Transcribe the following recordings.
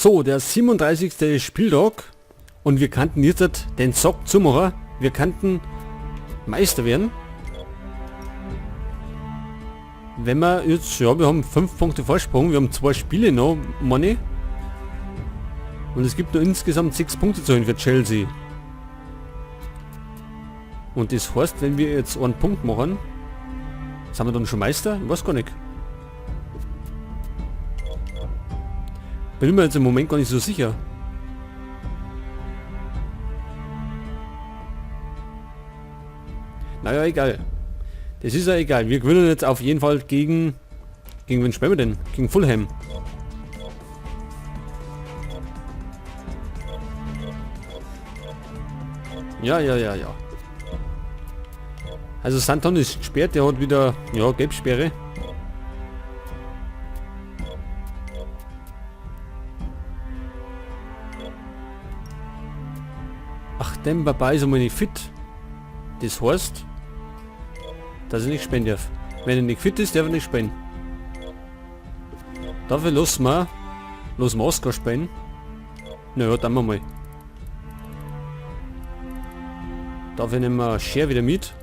So, der 37. Spieltag und wir könnten jetzt den Sack zumachen. Wir könnten Meister werden. Wenn wir jetzt, ja, wir haben 5 Punkte Vorsprung, wir haben 2 Spiele noch, Money. Und es gibt nur insgesamt 6 Punkte zu holen für Chelsea. Und das heißt, wenn wir jetzt einen Punkt machen, sind wir dann schon Meister? Ich weiß gar nicht. Bin mir jetzt im Moment gar nicht so sicher. Naja, egal. Das ist ja egal. Wir gewinnen jetzt auf jeden Fall gegen... Gegen wen spielen wir denn? Gegen Fulham. Ja, ja, ja, ja. Also Santon ist gesperrt, der hat wieder, ja, Gelbsperre. Ach, Demba Ba ist einmal nicht fit. Das heißt, dass ich nicht spielen darf. Wenn er nicht fit ist, darf er nicht spielen. Dafür lassen wir Oscar spielen. Naja, dann wir mal. Dafür nehmen wir Scher wieder mit.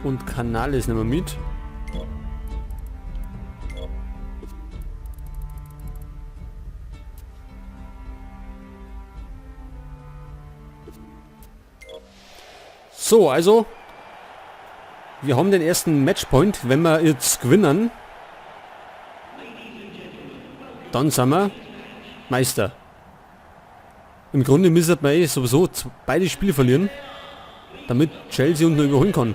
Und Canales nehmen wir mit. So, also, wir haben den ersten Matchpoint. Wenn wir jetzt gewinnen, dann sind wir Meister. Im Grunde müssen wir eh sowieso beide Spiele verlieren, damit Chelsea uns noch überholen kann.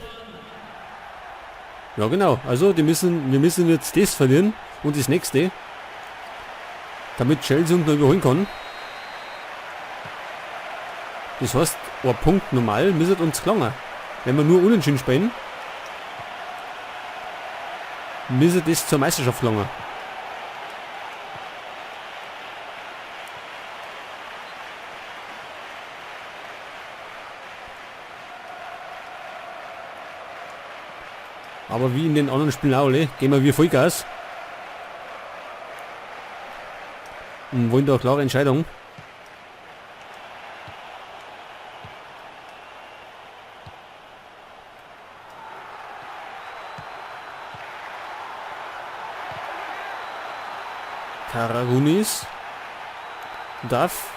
Ja genau, also wir müssen jetzt das verlieren und das nächste, damit Chelsea uns noch überholen kann. Das heißt, ein Punkt normal müsste uns gelangen. Wenn wir nur unentschieden spielen, müsste das zur Meisterschaft gelangen. Aber wie in den anderen Spielen auch, alle, gehen wir Vollgas. Und wollen da eine klare Entscheidung. Karagounis. Duff.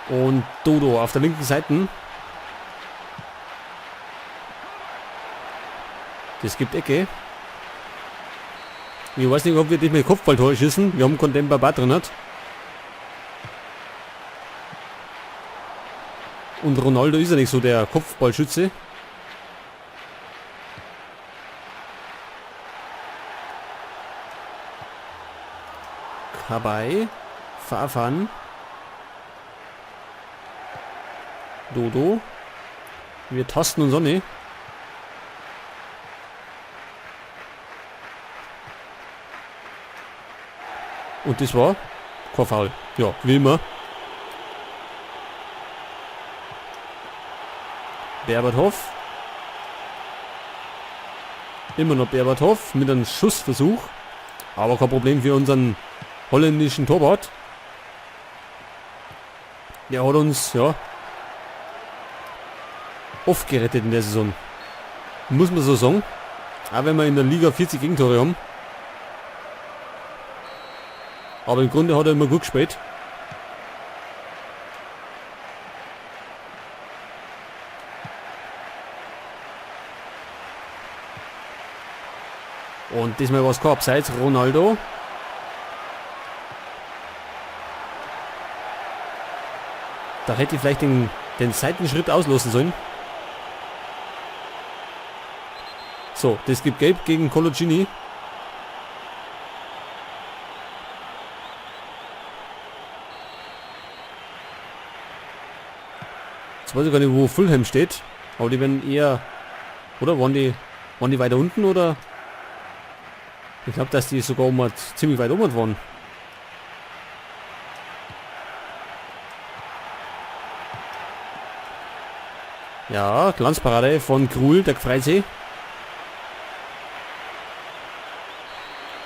Und Dodo auf der linken Seite. Das gibt Ecke. Ich weiß nicht, ob wir dich mit Kopfballtor schießen. Wir haben keinen Demba Ba drin hat. Und Ronaldo ist ja nicht so der Kopfballschütze. Cabaye. Farfan. Dodo. Wir tasten uns auch nicht. Und das war kein Foul. Ja, wie immer. Berbatov. Immer noch Berbatov mit einem Schussversuch. Aber kein Problem für unseren holländischen Torwart. Der hat uns, ja, oft gerettet in der Saison. Muss man so sagen. Auch wenn wir in der Liga 40 Gegentore haben. Aber im Grunde hat er immer gut gespielt. Und diesmal war's kein Abseits. Ronaldo. Da hätte ich vielleicht den Seitenschritt auslassen sollen. So, das gibt Gelb gegen Coloccini. Jetzt weiß ich gar nicht, wo Fulham steht. Aber die werden eher... Oder waren die weiter unten, oder? Ich glaube, dass die sogar mal ziemlich weit oben waren. Ja, Glanzparade von Krul, der freut sich.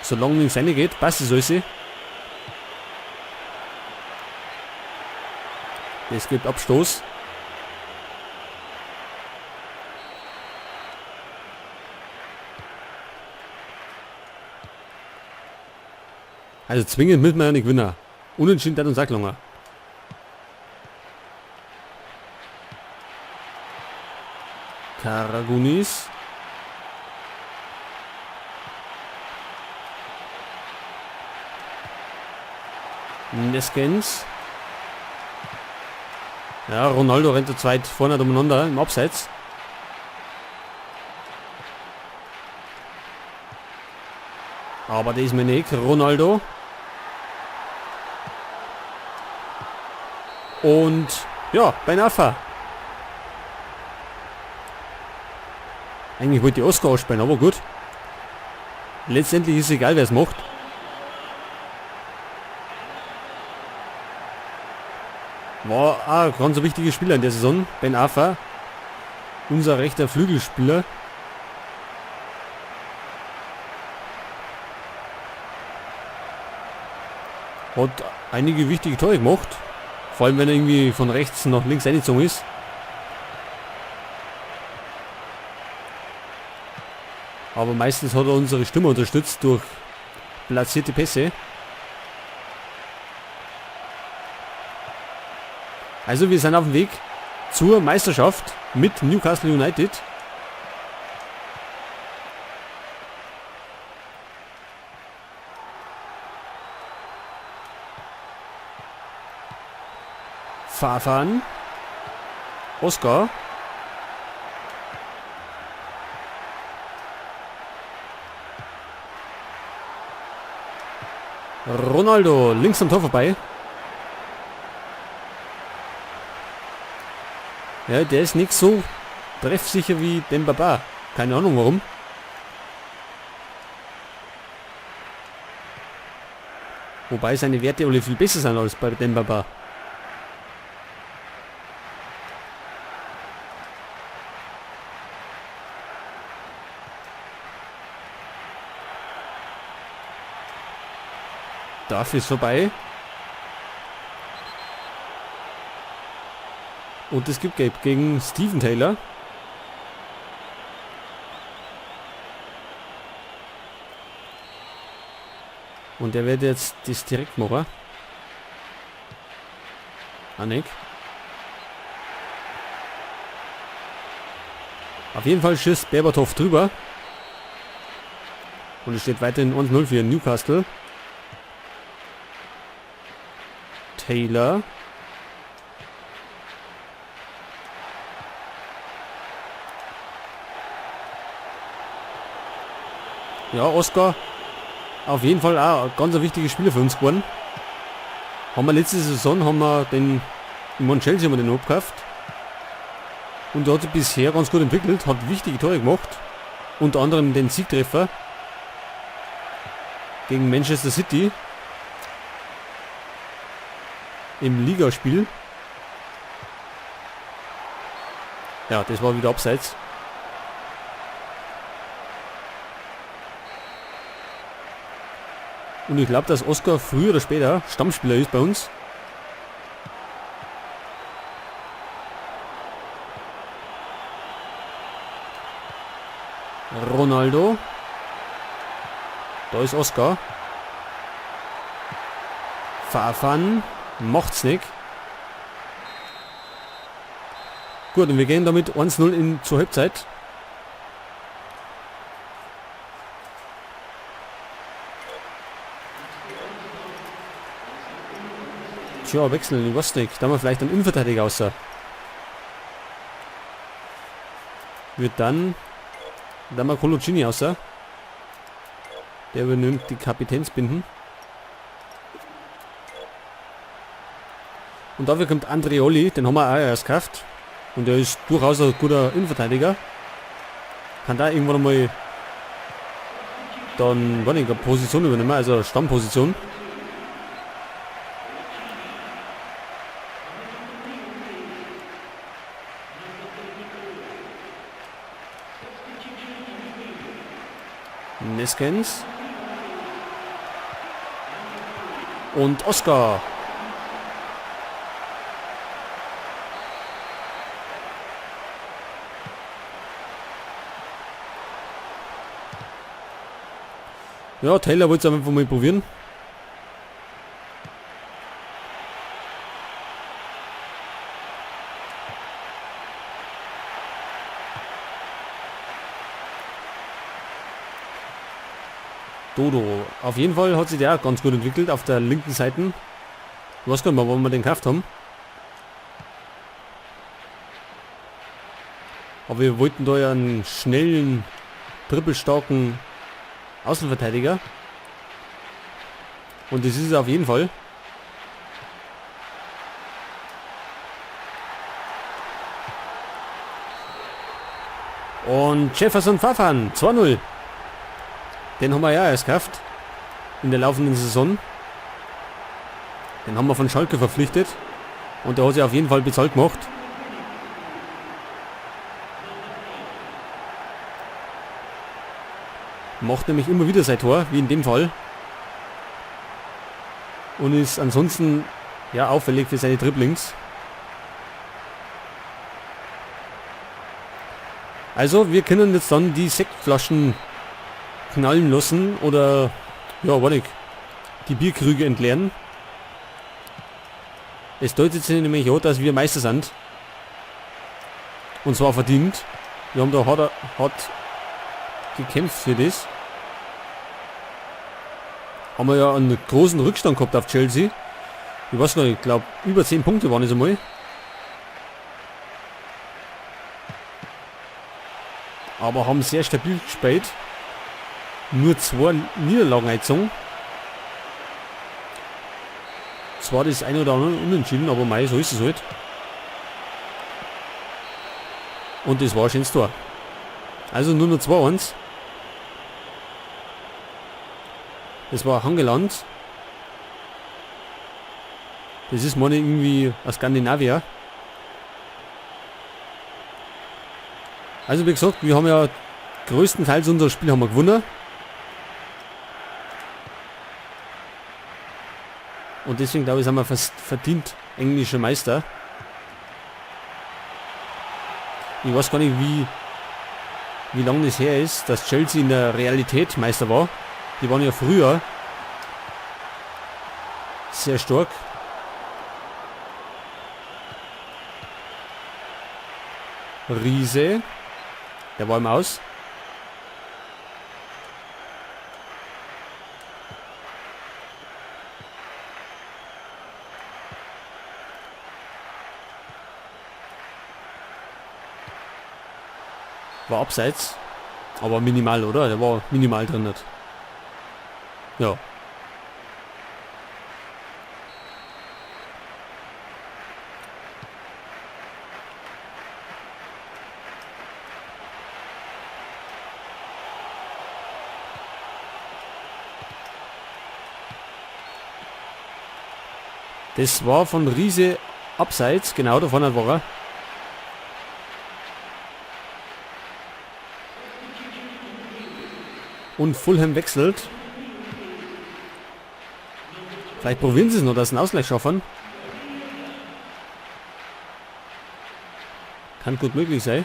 Solange nichts reingeht, passt es alles. Es gibt Abstoß. Also zwingend müssen wir ja nicht gewinnen. Unentschieden hat uns auch gelungen. Karagounis. Neskens. Ja, Ronaldo rennt zu zweit vorne umeinander im Abseits. Aber das ist mir nicht. Ronaldo. Und ja, Ben Arfa. Eigentlich wollte ich Oscar ausspielen, aber gut. Letztendlich ist es egal, wer es macht. War auch ein ganz wichtiger Spieler in der Saison, Ben Arfa. Unser rechter Flügelspieler. Hat einige wichtige Tore gemacht. Vor allem, wenn er irgendwie von rechts nach links eingezogen ist. Aber meistens hat er unsere Stimme unterstützt durch platzierte Pässe. Also wir sind auf dem Weg zur Meisterschaft mit Newcastle United. Farfan. Oscar. Ronaldo links am Tor vorbei. Ja, der ist nicht so treffsicher wie Demba Ba. Keine Ahnung warum. Wobei seine Werte alle viel besser sind als bei Demba Ba. Dafür ist vorbei. Und es gibt Gelb gegen Steven Taylor. Und der wird jetzt das direkt machen. Ah, nicht. Auf jeden Fall schießt Berbatov drüber. Und es steht weiterhin 1-0 für Newcastle. Taylor. Ja, Oscar. Auf jeden Fall auch ein ganz wichtiger Spieler für uns geworden. Haben wir letzte Saison, haben wir den, in Chelsea haben wir den abgekauft. Und der hat sich bisher ganz gut entwickelt, hat wichtige Tore gemacht. Unter anderem den Siegtreffer gegen Manchester City im Ligaspiel. Ja, das war wieder abseits. Und ich glaube, dass Oscar früher oder später Stammspieler ist bei uns. Ronaldo. Da ist Oscar. Farfan. Macht's nicht. Gut, und wir gehen damit 1-0 zur Halbzeit. Tja, wechseln, ich weiß nicht. Da haben wir vielleicht einen Innenverteidiger außer. Wird dann mal Coloccini außer. Der übernimmt die Kapitänsbinden. Und dafür kommt Andreolli, den haben wir auch erst gekauft. Und er ist durchaus ein guter Innenverteidiger. Kann da irgendwann mal dann, weiß nicht, eine Position übernehmen, also eine Stammposition. Neskens. Und Oscar. Ja, Taylor wollte es einfach mal probieren. Dodo. Auf jeden Fall hat sich der auch ganz gut entwickelt auf der linken Seite. Ich weiß gar nicht mehr, wo wir den gekauft haben. Aber wir wollten da ja einen schnellen, trippelstarken Außenverteidiger. Und das ist es auf jeden Fall. Und Jefferson Farfan, 2-0. Den haben wir ja erst gekauft. In der laufenden Saison. Den haben wir von Schalke verpflichtet. Und der hat sich auf jeden Fall bezahlt gemacht. Macht nämlich immer wieder sein Tor, wie in dem Fall. Und ist ansonsten ja auffällig für seine Dribblings. Also wir können jetzt dann die Sektflaschen knallen lassen oder ja, warte ich, die Bierkrüge entleeren. Es deutet sich nämlich an, dass wir Meister sind. Und zwar verdient. Wir haben da hart gekämpft für das. Haben wir ja einen großen Rückstand gehabt auf Chelsea. Ich weiß gar nicht, ich glaub, über 10 Punkte waren es einmal. Aber haben sehr stabil gespielt. Nur 2 Niederlagen eingezogen. Zwar das eine oder andere unentschieden, aber mei, so ist es halt. Und das war ein schönes Tor. Also nur noch 2-1. Das war Hangeland. Das ist meine irgendwie ein Skandinavier. Also wie gesagt, wir haben ja größtenteils unser Spiel haben wir gewonnen. Und deswegen glaube ich, sind wir fast verdient englischer Meister. Ich weiß gar nicht, wie lange das her ist, dass Chelsea in der Realität Meister war. Die waren ja früher sehr stark. Riese, der war im Aus. War abseits, aber minimal, oder? Der war minimal drin nicht. Ja. Das war von Riese abseits, genau, da vorne war er. Und Fulham wechselt. Vielleicht probieren sie es noch, dass sie einen Ausgleich schaffen. Kann gut möglich sein.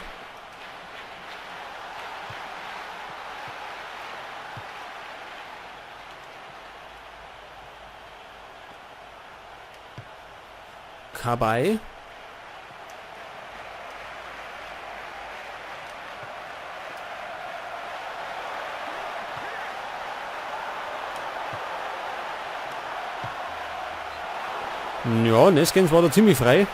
Cabaye. Ja, Neskens war da ziemlich frei.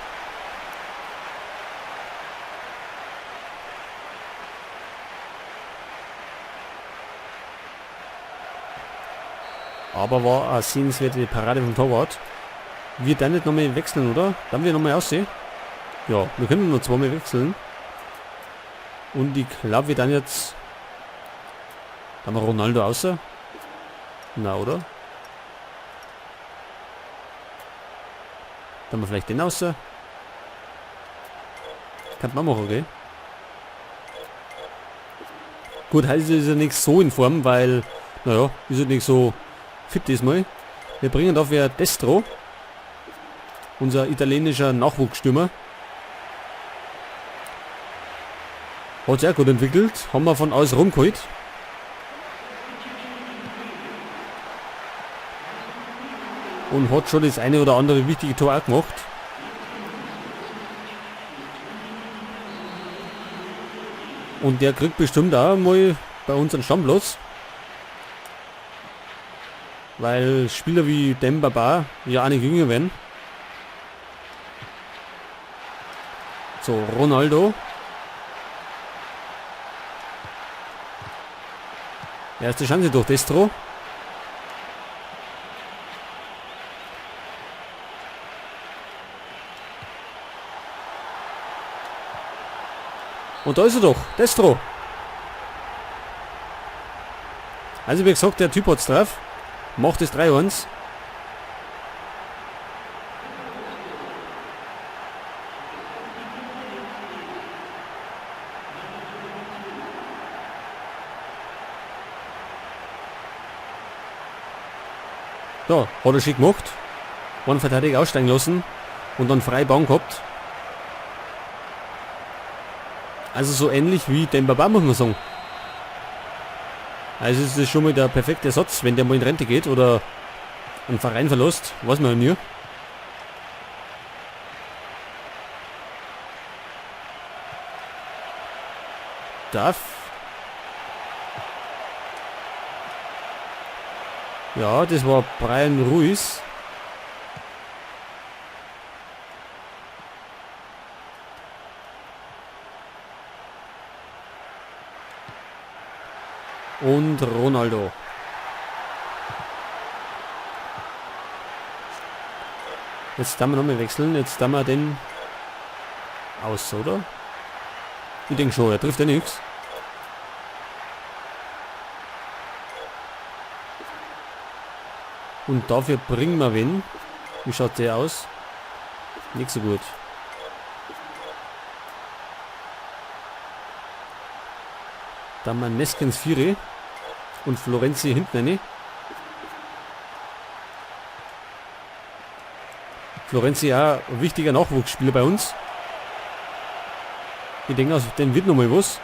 Aber war eine sehenswerte Parade vom Torwart. Wir dann nicht nochmal wechseln, oder? Dann wir nochmal aussehen. Ja, wir können nur zweimal wechseln. Und ich glaube, wir dann jetzt... Da haben wir Ronaldo außer. Na, oder? Dann haben wir vielleicht den außer. Kann man machen, okay? Gut, heißt ist er nicht so in Form, weil, naja, ist er nicht so fit diesmal. Wir bringen dafür Destro, unser italienischer Nachwuchsstürmer. Hat sich auch gut entwickelt, haben wir von aus rumgeholt. Und hat schon das eine oder andere wichtige Tor auch gemacht. Und der kriegt bestimmt auch mal bei uns einen Stammplatz. Weil Spieler wie Demba Ba ja auch nicht jünger werden. So, Ronaldo. Erste Chance durch Destro. Und da ist er doch, Destro. Also wie gesagt, der Typ hat's drauf. Macht es 3-1. Ja, hat er schick gemacht. Einen Verteidiger aussteigen lassen und dann frei Bahn gehabt. Also so ähnlich wie Demba Ba, muss man sagen. Also es ist schon mal der perfekte Ersatz, wenn der mal in Rente geht oder einen Verein verlässt, weiß man ja nie. Darf. Ja, das war Brian Ruiz. Und Ronaldo. Jetzt darf wir nochmal wechseln. Jetzt darf wir den aus, oder? Ich denke schon, er trifft ja nichts. Und dafür bringen wir wen. Wie schaut der aus? Nicht so gut. Dann mal Neskens Viere und Florenzi hinten rein. Florenzi ja ein wichtiger Nachwuchsspieler bei uns. Ich denke, aus dem wird noch mal was.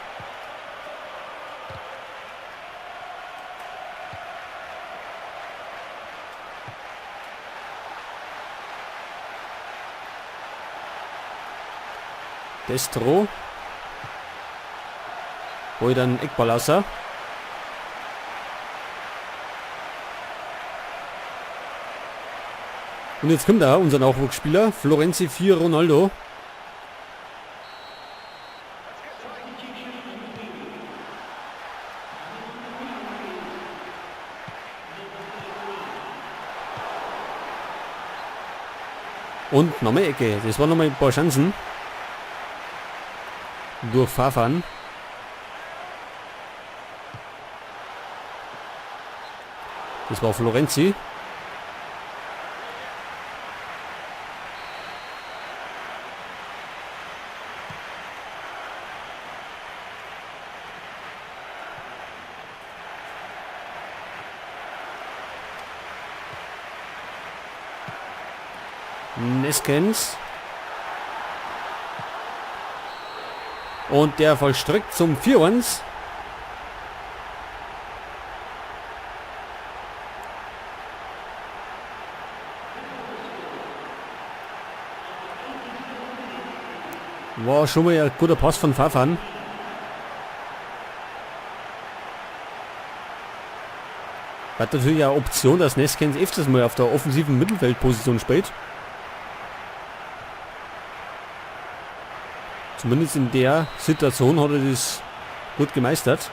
Destro. Holt dann Eckball raus. Und jetzt kommt da unser Nachwuchsspieler, Florenzi 4 Ronaldo. Und nochmal Ecke. Das waren nochmal ein paar Chancen. Durch Farfan. Das war Florenzi. Neskens. Und der vollstreckt zum 4-1. War schon mal ein guter Pass von Farfan. Hat natürlich eine Option, dass Neskens öfters mal auf der offensiven Mittelfeldposition spielt. Zumindest in der Situation hat er das gut gemeistert.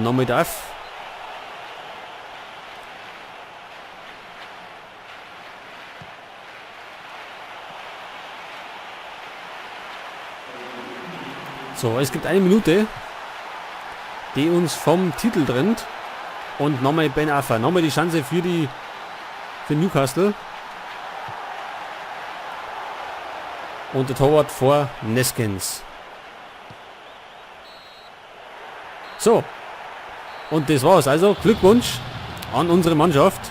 Und nochmal Duff. So, es gibt eine Minute, die uns vom Titel trennt. Und nochmal Ben Arfa. Nochmal die Chance für Newcastle. Und der Torwart vor Neskens. So. Und das war's. Also Glückwunsch an unsere Mannschaft.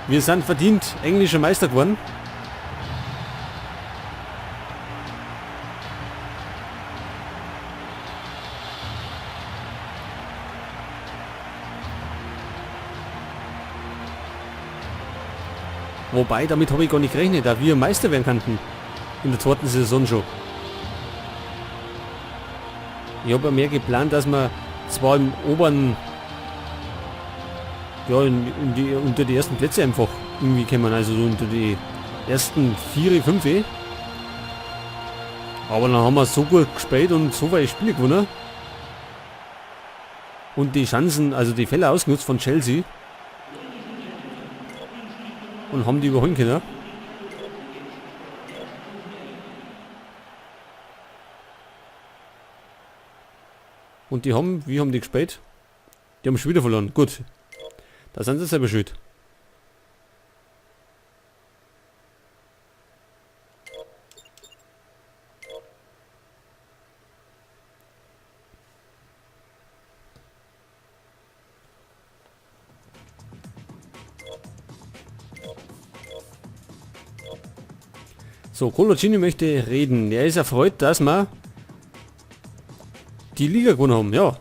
Wir sind verdient englischer Meister geworden. Wobei, damit habe ich gar nicht gerechnet, da wir Meister werden könnten. In der zweiten Saison schon. Ich habe ja mehr geplant, dass wir zwar im oberen, ja, in, in die, unter die ersten Plätze einfach irgendwie kommen, also so unter die ersten 4, 5. Aber dann haben wir so gut gespielt und so viele Spiele gewonnen. Und die Chancen, also die Fälle ausgenutzt von Chelsea. Und haben die überholen können. Und die haben, wie haben die gespielt? Die haben schon wieder verloren. Gut. Da sind sie selber schuld. So, Coloccini möchte reden. Er ist erfreut, dass wir die Liga gewonnen haben. Ja,